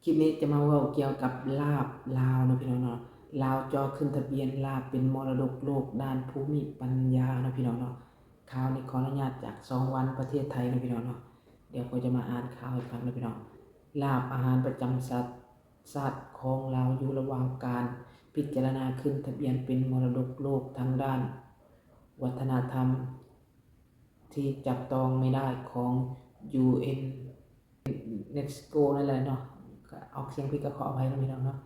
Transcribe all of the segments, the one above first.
ຄລິບນີ້ຈະມາເວົ້າກ່ຽວກັບລາບລາວເນາະພີ່ນ້ອງເນາະ. ລາວຈໍຂຶ້ນທະບຽນລາບເປັນມໍລະດົກໂລກດ້ານພູມິປັນຍາເນາະພີ່ນ້ອງເນາະ. ຂ່າວນີ້ຂໍອະນຸຍາດຈາກຊ່ອງວັນປະເທດໄທເນາະພີ່ນ້ອງເນາະ. ດຽວຂ້ອຍຈະມາອ່ານຂ່າວໃຫ້ຟັງເນາະພີ່ນ້ອງ. ລາບອາຫານປະຈຳຊາດ ຊາດຂອງລາວຢູ່ລະຫວ່າງການພິຈາລະນາຂຶ້ນທະບຽນເປັນມໍລະດົກໂລກທາງດ້ານວັດທະນະທຳ ທີ່ຈັບຕ້ອງໄມ່ໄດ້ຂອງ ຢູເອັນ ຢູເນສໂກ ນັ້ນແຫຼະເນາະ, ອອກສຽງຜິດກໍຂໍອະໄພນຳພີ່ນ້ອງເນາະ.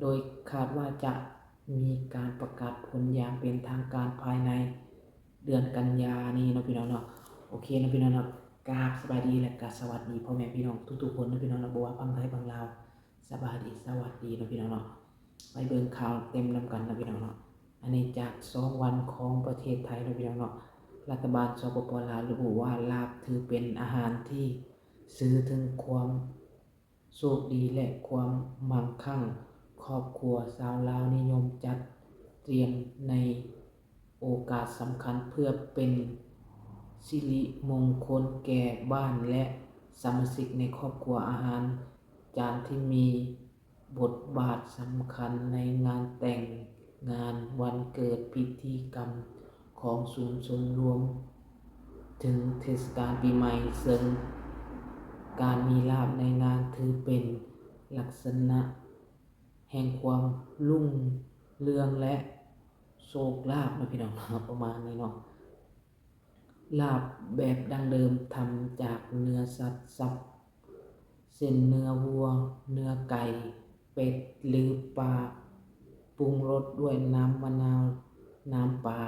ໂດຍຄາດວ່າຈະມີການປະກາດຜົນຢ່າງເປັນທາງການພາຍໃນເດືອນກັນຍານີ້ເນາະພີ່ນ້ອງເນາະ. ໂອເຄເນາະພີ່ນ້ອງເນາະ, ກາບສະບາຍດີ ແລະ ກະສະຫວັດດີພໍ່ແມ່ພີ່ນ້ອງທຸກໆຄົນເນາະພີ່ນ້ອງເນາະ, ບໍ່ວ່າຝັ່ງໄທຝັ່ງລາວ. ສະບາຍດີ ສະຫວັດດີເນາະພີ່ນ້ອງເນາະ. ໄປເບິ່ງຂ່າວເຕັມນຳກັນເນາະພີ່ນ້ອງເນາະ. ອັນນີ້ຈາກຊ່ອງວັນຂອງປະເທດໄທເນາະພີ່ນ້ອງເນາະ. ລັດຖະບານ ສປປ ລາວ ລະບຸວ່າ ລາບຖືເປັນອາຫານທີ່ສື່ເຖິງຄວາມໂຊກດີ ແລະ ຄວາມມັ່ງຄັ່ງ. ຄອບຄົວຊາວລາວນິຍົມຈັດຕຽມໃນໂອກາດສຳຄັນ ເພື່ອເປັນສິລິມົງຄົນແກ່ບ້ານ ແລະ ສະມາຊິກໃນຄອບຄົວ. ອາຫານຈານທີ່ມີ ບົດບາດສຳຄັນໃນງານແຕ່ງງານ, ວັນເກີດ, ພິທີກຳຂອງສູນຊົມລວມເຖິງເທດສະການປີໃໝ່, ເຊິ່ງການມີລາບໃນງານຖືເປັນລັກສະນະແຫ່ງຄວາມລຸ້ງເຮືອງ ແລະ ໂຊກລາບເນາະພີ່ນ້ອງເນາະ, ປະມານນີ້ເນາະ. ລາບແບບດັ້ງເດີມທຳຈາກເນື້ອສັດສັບ ເຊັ່ນເນື້ອວັວ, ເນື້ອໄກ່, ເປັດ ຫຼື ປາ, ປຸງລົດດ້ວຍນ້ຳມະນາວ, ນ້ຳປາ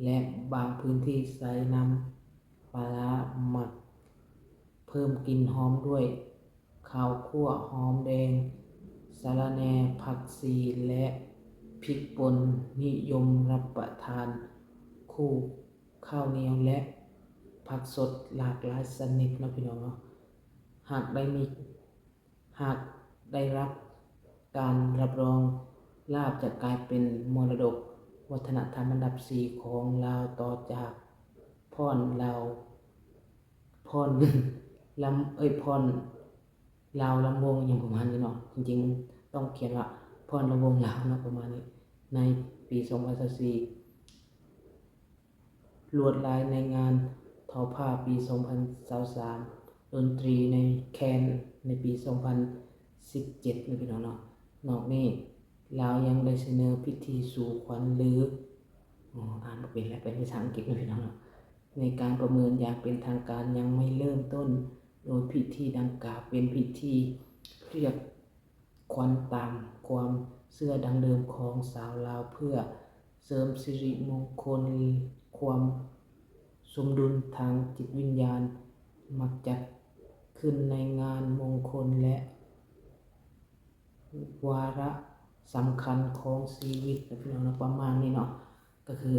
ແລະ ບາງພື້ນທີ່ໃສ່ນ້ຳປາຮ້າໝັກ ເພີ່ມກິ່ນຫອມດ້ວຍ ເຂົ້າຂົ້ວ, ຫອມແດງ, ສະລະແໜ່, ຜັກຊີ ແລະ ພິກປົ່ນ. ນິຍົມຮັບປະທານຄູ່ເຂົ້າໜຽວ ແລະ ຜັກສົດຫຼາກຫຼາຍຊະນິດເນາະພີ່ນ້ອງເນາະ. ຫາກໄດ້ມີ ຫາກໄດ້ຮັບການຮັບຮອງ, ລາບຈະກາຍເປັນມໍລະດົກວັດທະນະທຳອັນດັບສີ່ຂອງລາວ ຕໍ່ຈາກ ພອນລາວ ພອນລຳ ເອີຍ ພອນລາວລຳວົງ ຫຍັງປະມານນີ້ເນາະ. ຈິງໆ ຕ້ອງຂຽນວ່າ ພອນລຳວົງລາວເນາະ ປະມານນີ້. ໃນປີສອງພັນຊາວສີ່ ລວດລາຍໃນງານທໍຜ້າປີສອງພັນຊາວສາມ, ດົນຕີໃນແຄນໃນປີສອງພັນສິບເຈັດ ເນາະພີ່ນ້ອງເນາະ. ນອກນີ້ ລາວຍັງໄດ້ສະເໜີພິທີສູ່ຂວັນ ຫຼື ອໍ ອ່ານບໍ່ເປັນແລ້ວ ເປັນພາສາອັງກິດເນາະພີ່ນ້ອງເນາະ. ໃນການປະເມີນຢ່າງເປັນທາງການຍັງໄມ່ເລີ່ມຕົ້ນ, ໂດຍພິທີດັ່ງກ່າວເປັນພິທີຮຽກຂວັນຕາມຄວາມເຊື່ອດັ້ງເດີມຂອງຊາວລາວ ເພື່ອເສີມສິລິມົງຄົນ, ຄວາມສົມດຸນທາງຈິດວິນຍານ, ມັກຈັດຂຶ້ນໃນງານມົງຄົນ ແລະ ວາລະສຳຄັນຂອງຊີວິດເນາະພີ່ນ້ອງເນາະ ປະມານນີ້ເນາະ. ກໍຄື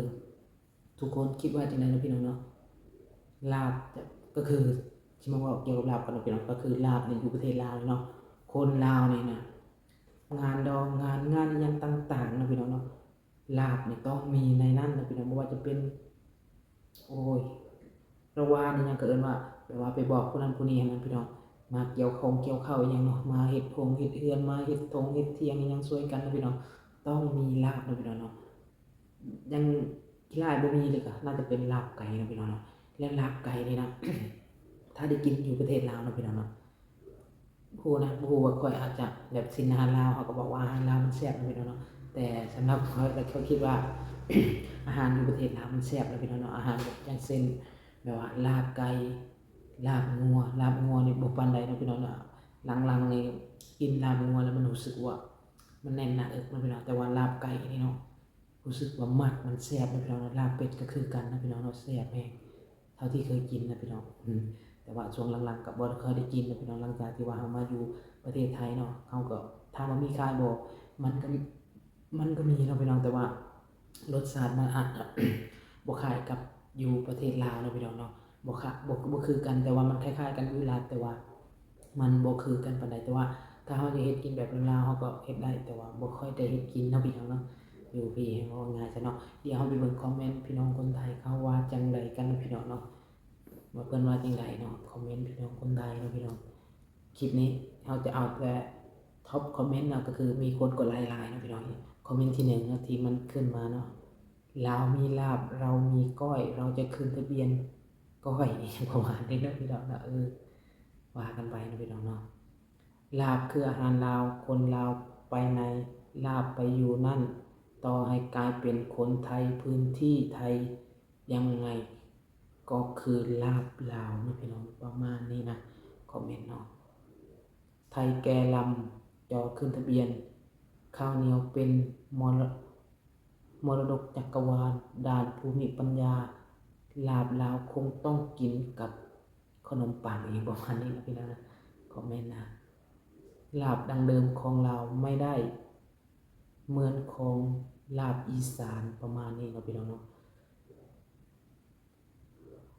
ທຸກຄົນຄິດວ່າຈັ່ງໃດເນາະພີ່ນ້ອງເນາະ? ລາບ ກໍຄືຊິມາເວົ້າກ່ຽວກັບລາບກັນເນາະພີ່ນ້ອງ. ກໍຄືລາບນີ້ຢູ່ປະເທດລາວເນາະ, ຄົນລາວນີ້ນະ ງານດອງ ງານ ງານອີ່ຫຍັງຕ່າງໆເນາະພີ່ນ້ອງເນາະ, ລາບນີ້ຕ້ອງມີໃນນັ້ນເນາະພີ່ນ້ອງ. ບໍ່ວ່າຈະເປັນ ໂອ້ຍ ລາວວ່ານີ້ຫຍັງກໍເອີ້ນວ່າ ແບບວ່າໄປບອກຜູ້ນັ້ນຜູ້ນີ້ຫັ້ນນະພີ່ນ້ອງ, ມາກ່ຽວຂອງກ່ຽວເຂົ້າອີ່ຫຍັງເນາະ, ມາເຮັດໂຮງເຮັດເຮືອນ ມາເຮັດທົ່ງເຮັດຖຽງອີ່ຫຍັງຊ່ວຍກັນເນາະພີ່ນ້ອງ, ຕ້ອງມີລາບເນາະພີ່ນ້ອງເນາະ. ຍັງຂີ້ລ້າຍບໍ່ມີເລີຍ ກໍໜ້າຈະເປັນລາບໄກ່ເນາະພີ່ນ້ອງເນາະ. ແລະ ລາບໄກ່ນີ້ນະ ຖ້າໄດ້ກິນຢູ່ປະເທດລາວເນາະພີ່ນ້ອງເນາະ, ບໍ່ຮູ້ນະ ບໍ່ຮູ້ວ່າຂ້ອຍອາດຈະແບບຊິນອາຫານລາວ ເຮົາກໍບອກວ່າອາຫານລາວມັນແຊບເນາະພີ່ນ້ອງເນາະ, ແຕ່ສຳລັບຂ້ອຍແລ້ວ ຂ້ອຍຄິດວ່າອາຫານຢູ່ປະເທດລາວມັນແຊບເນາະພີ່ນ້ອງເນາະ. ອາຫານແບບຢ່າງເຊັ່ນ ແບບວ່າລາບໄກ່ ລາບງົວ, ລາບງົວນີ້ບໍ່ປານໃດເນາະພີ່ນ້ອງເນາະ. ຫຼັງໆນີ້ກິນລາບງົວແລ້ວມັນຮູ້ສຶກວ່າມັນແໜ້ນໜ້າເອິກເນາະພີ່ນ້ອງ, ແຕ່ວ່າລາບໄກ່ນີ້ເນາະ ຮູ້ສຶກວ່າມັກ ມັນແຊບເນາະພີ່ນ້ອງເນາະ. ລາບເປັດກໍຄືກັນເນາະພີ່ນ້ອງເນາະ, ແຊບແຮງ ເທົ່າທີ່ເຄີຍກິນນະພີ່ນ້ອງ. ອືມ ແຕ່ວ່າຊ່ວງຫຼັງໆກໍບໍ່ຄ່ອຍໄດ້ກິນນະພີ່ນ້ອງ, ຫຼັງຈາກທີ່ວ່າເຮົາມາຢູ່ປະເທດໄທເນາະ, ເຮົາກໍ ຖາມວ່າມີຂາຍບໍ່? ມັນກໍ ມັນກໍມີເນາະພີ່ນ້ອງ, ແຕ່ວ່າລົດຊາດມັນອາດຈະບໍ່ຄ້າຍກັບຢູ່ປະເທດລາວເນາະພີ່ນ້ອງເນາະ. ບໍ່ຄະ ບໍ່ ບໍ່ຄືກັນ, ແຕ່ວ່າມັນຄ້າຍໆກັນຢູ່ລາວ, ແຕ່ວ່າມັນບໍ່ຄືກັນປານໃດ. ແຕ່ວ່າຖ້າເຮົາຈະເຮັດກິນແບບລາວໆ ເຮົາກໍເຮັດໄດ້, ແຕ່ວ່າບໍ່ຄ່ອຍໄດ້ເຮັດກິນເນາະພີ່ນ້ອງເນາະ. ຢູ່ພີ້ ເວົ້າງ່າຍຊະເນາະ. ດຽວເຮົາໄປເບິ່ງຄອມເມັນພີ່ນ້ອງຄົນໄທເຂົາວ່າຈັ່ງໃດກັນເນາະພີ່ນ້ອງເນາະ, ວ່າເພິ່ນວ່າຈັ່ງໃດເນາະ. ຄອມເມັນພີ່ນ້ອງຄົນໄທເນາະພີ່ນ້ອງ. ຄລິບນີ້ ເຮົາຈະເອົາແຕ່ top comment ເນາະ ກໍຄືມີຄົນກົດໄລຫຼາຍເນາະພີ່ນ້ອງ. ຄອມເມັນທີໜຶ່ງເນາະ ທີ່ມັນຂຶ້ນມາເນາະ ລາວມີລາບ ເຮົາມີກ້ອຍ ເຮົາຈະຂຶ້ນທະບຽນກ້ອຍ ອີ່ຫຍັງປະມານນີ້ເນາະພີ່ນ້ອງເນາະ. ເອີ ວ່າກັນໄປເນາະພີ່ນ້ອງເນາະ. ລາບຄືອາຫານລາວ ຄົນລາວໄປໃນ ລາບໄປຢູ່ນັ້ນ ຕໍ່ໃຫ້ກາຍເປັນຄົນໄທ ພື້ນທີ່ໄທ ຍັງໄງກໍຄືລາບລາວເນາະພີ່ນ້ອງ ປະມານນີ້ນະ ຄອມເມັນເນາະ. ໄທແກ່ລຳ ຈອດຂຶ້ນທະບຽນ ຂ້າວໜຽວເປັນມໍລະ ມໍລະດົກຈັກກະວານ ດ້ານພູມິປັນຍາ ລາບລາວຄົງຕ້ອງກິນກັບຂະໜົມປັງ ອີ່ຫຍັງປະມານນີ້ນະພີ່ນ້ອງນະ ຄອມເມັນນະ. ລາບດັ້ງເດີມຂອງລາວ ໄມ່ໄດ້ເໝືອນຂອງລາບອີສານ ປະມານນີ້ເນາະພີ່ນ້ອງເນາະ.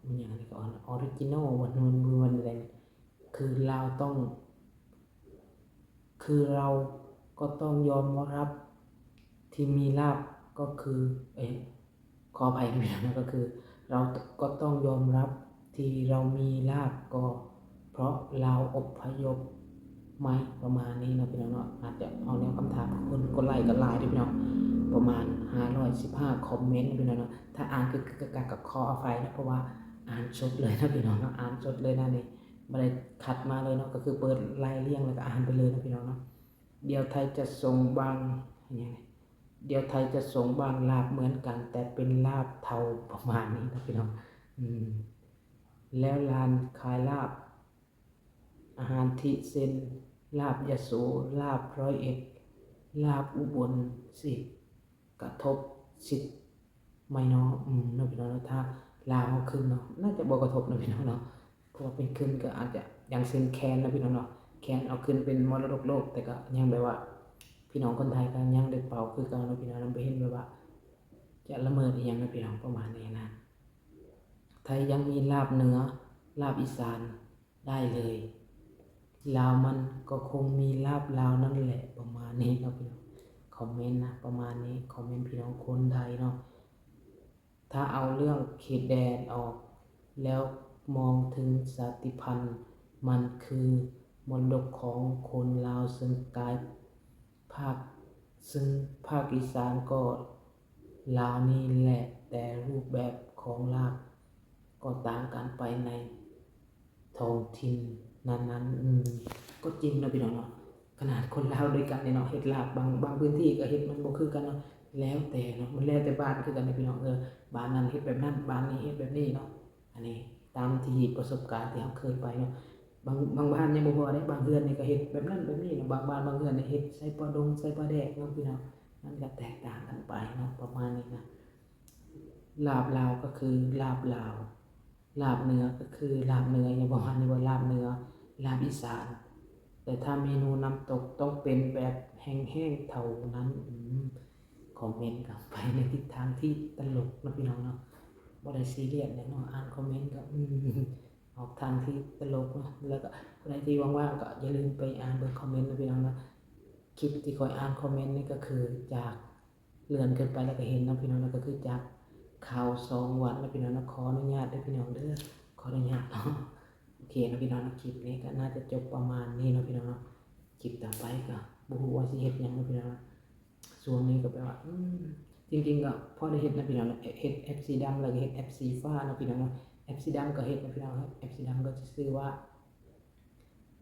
ອີ່ຫຍັງອັນນີ້ກໍ ອໍຣິຈິນອລ ວ່າ ວ່າ ວ່າ ຄືລາວຕ້ອງ ຄືເຮົາກໍຕ້ອງຍອມຮັບທີ່ມີລາບ ກໍຄື ເອີ ຂໍອະໄພນະພີ່ນ້ອງ ກໍຄືເຮົາກໍຕ້ອງຍອມຮັບທີ່ເຮົາມີລາບ ກໍເພາະລາວອົບພະຍົບ ໄໝ ປະມານນີ້ເນາະພີ່ນ້ອງເນາະ. ອາດຈະເອົາແນວຄຳຖາມ ຄົນກົດໄລກໍຫຼາຍເດ້ພີ່ນ້ອງ ປະມານຫ້າຮ້ອຍສິບຫ້າຄອມເມັນພີ່ນ້ອງເນາະ. ຖ້າອ່ານຄືໆກະ ກະ ກະຂໍອະໄພເນາະ ເພາະວ່າອ່ານສົດເລີຍເນາະພີ່ນ້ອງເນາະ ອ່ານສົດເລີຍນະນີ້ ບໍ່ໄດ້ຄັດມາເລີຍເນາະ ກໍຄືເປີດໄລ່ລຽງ ແລ້ວກໍອ່ານໄປເລີຍເນາະພີ່ນ້ອງເນາະ. ດຽວໄທຈະສົ່ງບາງ ຫຍັງ ດຽວໄທຈະສົ່ງບາງລາບເໝືອນກັນ ແຕ່ເປັນລາບເທົາ ປະມານນີ້ເນາະພີ່ນ້ອງ. ອືມ ແລ້ວຮ້ານຂາຍລາບ ອາຫານທີ່ເຊັ່ນ ລາບຍະໂສ ລາບຮ້ອຍເອັດ ລາບອຸບົນ ຊິກະທົບສິດໄໝເນາະ? ອືມ ເນາະພີ່ນ້ອງເນາະ ຖ້າລາວເຮົາຂຶ້ນເນາະ ໜ້າຈະບໍ່ກະທົບເນາະພີ່ນ້ອງເນາະ ເພາະວ່າເປັນຂຶ້ນກໍອາດຈະ ຢ່າງເຊັ່ນແຄນເນາະພີ່ນ້ອງເນາະ ແຄນເອົາຂຶ້ນເປັນມໍລະດົກໂລກ ແຕ່ກໍຍັງແບບວ່າ ພີ່ນ້ອງຄົນໄທກໍຍັງໄດ້ເປົ່າຄືເກົ່າເນາະພີ່ນ້ອງເນາະ ບໍ່ເຫັນແບບວ່າຈະລະເມີດອີ່ຫຍັງເນາະພີ່ນ້ອງ ປະມານນີ້ນະ. ໄທຍັງມີລາບເໜືອ ລາບອີສານ ໄດ້ເລີຍ ລາວມັນກໍຄົງມີລາບລາວນັ້ນແຫຼະ ປະມານນີ້ເນາະພີ່ນ້ອງ. ຄອມເມັນນະ ປະມານນີ້ ຄອມເມັນພີ່ນ້ອງຄົນໄທເນາະ. ຖ້າເອົາເລື່ອງເຂດແດນອອກແລ້ວ ມອງເຖິງຊາດຕິພັນ ມັນຄືມໍລະດົກຂອງຄົນລາວ ເຊິ່ງກາຍ ພາກ ເຊິ່ງພາກອີສານກໍລາວນີ້ແຫຼະ ແຕ່ຮູບແບບຂອງລາບກໍຕ່າງກັນໄປໃນທ້ອງຖິ່ນນັ້ນໆ. ອືມ ກໍຈິງເນາະພີ່ນ້ອງເນາະ ຂະໜາດຄົນລາວດ້ວຍກັນນີ້ເນາະ ເຮັດລາບ ບາງ ບາງພື້ນທີ່ກໍເຮັດມັນບໍ່ຄືກັນເນາະ ແລ້ວແຕ່ເນາະ ມັນແລ້ວແຕ່ບ້ານຄືກັນເດ້ພີ່ນ້ອງ. ເອີ ບ້ານນັ້ນເຮັດແບບນັ້ນ ບ້ານນີ້ເຮັດແບບນີ້ເນາະ. ອັນນີ້ຕາມທີ່ປະສົບການທີ່ເຮົາເຄີຍໄປເນາະ ບາງ ບາງບ້ານຍັງບໍ່ພໍເດ້ ບາງເຮືອນນີ້ກໍເຮັດແບບນັ້ນແບບນີ້ເນາະ ບາງບ້ານບາງເຮືອນນີ້ເຮັດໃສ່ປາດົງໃສ່ປາແດກເນາະພີ່ນ້ອງ. ມັນກໍແຕກຕ່າງກັນໄປເນາະ ປະມານນີ້ນະ. ລາບລາວກໍຄືລາບລາວ ລາບເໜືອກໍຄືລາບເໜືອ ຫຍັງປະມານນີ້ ວ່າລາບເໜືອ ລາບອີສານ ແຕ່ຖ້າເມນູນ້ຳຕົກຕ້ອງເປັນແບບແຫ້ງໆເທົ່ານັ້ນ. ອືມ ຄອມເມັນກໍໄປໃນທິດທາງທີ່ຕະຫຼົກເນາະພີ່ນ້ອງເນາະ ບໍ່ໄດ້ຊີຣຽສຫຍັງເນາະ ອ່ານຄອມເມັນກໍ ອືມ ອອກທາງທີ່ຕະຫຼົກເນາະ. ແລ້ວກໍຜູ້ໃດທີ່ວ່າງໆກໍຢ່າລືມໄປອ່ານເບິ່ງຄອມເມັນເນາະພີ່ນ້ອງເນາະ. ຄລິບທີ່ຂ້ອຍອ່ານຄອມເມັນນີ້ກໍຄືຈາກ ເລື່ອນຂຶ້ນໄປແລ້ວກໍເຫັນເນາະພີ່ນ້ອງເນາະ ກໍຄືຈາກຂ່າວສອງວັນເນາະພີ່ນ້ອງເນາະ. ຂໍອະນຸຍາດເດີພີ່ນ້ອງເດີ ຂໍອະນຸຍາດເນາະ. ໂອເຄເນາະພີ່ນ້ອງເນາະ ຄລິບນີ້ກໍໜ້າຈະຈົບປະມານນີ້ເນາະພີ່ນ້ອງເນາະ. ຄລິບຕໍ່ໄປກໍບໍ່ຮູ້ວ່າຊິເຮັດຫຍັງເນາະພີ່ນ້ອງເນາະ. ຊ່ວງນີ້ກໍແບບວ່າ ອືມ ຈິງໆກໍພໍໄດ້ເຮັດເນາະພີ່ນ້ອງເນາະ ເຮັດແອັບສີດຳ ແລ້ວກໍເຮັດແອັບສີຟ້າເນາະພີ່ນ້ອງເນາະ. ແອັບສີດຳກໍເຮັດເນາະພີ່ນ້ອງເນາະ ແອັບສີດຳກໍຈະຊື່ວ່າ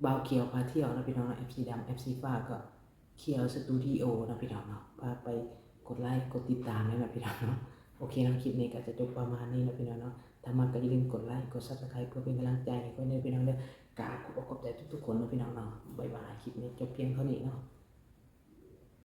ບ່າວຂຽວພາທ່ຽວເນາະພີ່ນ້ອງເນາະ ແອັບສີດຳ ແອັບສີຟ້າກໍຂຽວສະຕູດິໂອເນາະພີ່ນ້ອງເນາະ. ຝາກໄປກົດໄລກົດຕິດຕາມແດ່ເນາະພີ່ນ້ອງເນາະ. ໂອເຄເນາະ ຄລິບນີ້ກໍຈະຈົບປະມານນີ້ເນາະພີ່ນ້ອງເນາະ. ຖ້າມັກກໍຢ່າລືມກົດໄລກົດຊັບສະໄຄຣບ ເພື່ອເປັນກຳລັງໃຈໃຫ້ຂ້ອຍເດີພີ່ນ້ອງເດີ. ກາບຂອບອົກຂອບໃຈທຸກໆຄົນເນາະພີ່ນ້ອງເນາະ. ບາຍບາຍ ຄລິບນີ້ຈົບພຽງເທົ່ານີ້ເນາະ.